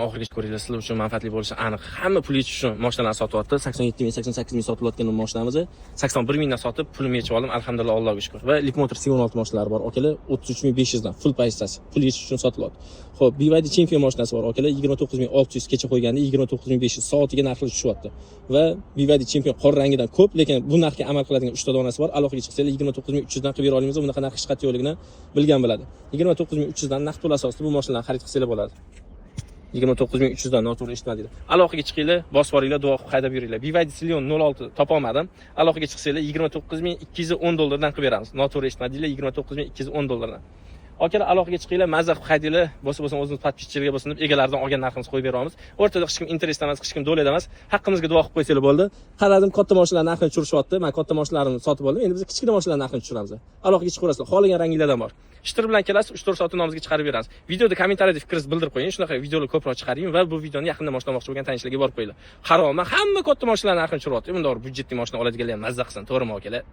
Oxirigacha ko'ringlar, sizlar uchun manfaatli bo'lishi aniq. Hamma pul yechish uchun mashinalarni sotyapti. 87 ming, 88 ming sotilayotgan mashinamizni 81 mingdan sotib, pulimni yechib oldim. Alhamdulillah, Allohga shukr. Va Leapmotor C16 mashinalari bor, akalar, 33 500 dan full pozitsiyasi. Pul yechish uchun sotilyapti. Xo'p, BYD Champion mashinasi bor, akalar, 29 600 kecha qo'yganda 29 500, soatiga narxi tushyapti. Va BYD Champion qor rangidan ko'p, lekin bu narxga amal qiladigan 3 ta donasi bor. Aloqaga chiqsanglar, 29 300 dan qilib bera olamiz. Bunaqa narx hech qayerda yo'qligini bilgan biladi. 29 300 dan naqd pul asosida bu mashinalarni xarid qilsanglar bo'ladi. 29 300 dan, noto'g'ri eshitmadinglar. Aloqaga chiqinglar, bosib boringlar, duo qilib haydab yuringlar. BYD Sealion 06 topolmadim. Aloqaga chiqsanglar, 29 210 dollardan qilib beramiz. Noto'g'ri eshitmadinglar, 29 210 dollardan. Akalar, aloqaga chiqinglar, mazza qilib haydanglar. Bo'lsa bo'lsin, o'zimiz подписчик larga bo'lsin deb egalaridan olgan narximizni qo'yib beramiz. O'rtada hech kim интересда emas, hech kim доля da emas. Haqqimizga duo qilib qo'ysanglar bo'ldi. Qaradim, katta mashinalar narxini tushirishyapti. Men katta mashinalarimni sotib oldim. Endi biz kichkina mashinalar narxini tushiramiz. Aloqaga chiqaverasizlar. Xohlagan ranginglardan bor. Shtir bilan kelasiz, 3-4 soatda nomimizga chiqarib beramiz. Videoda kommentariyada fikringizni bildirib qo'ying. Shunaqa videolar ko'proq chiqaring va bu videoni yaqinda mashina olmoqchi bo'lgan tanishlarga borib qo'yinglar. Qarayapman, hamma katta mashinalar narxini tushiryapti. Bunda byudjetli mashina oladiganlar ham mazza qilsin, to'g'rimi, akalar?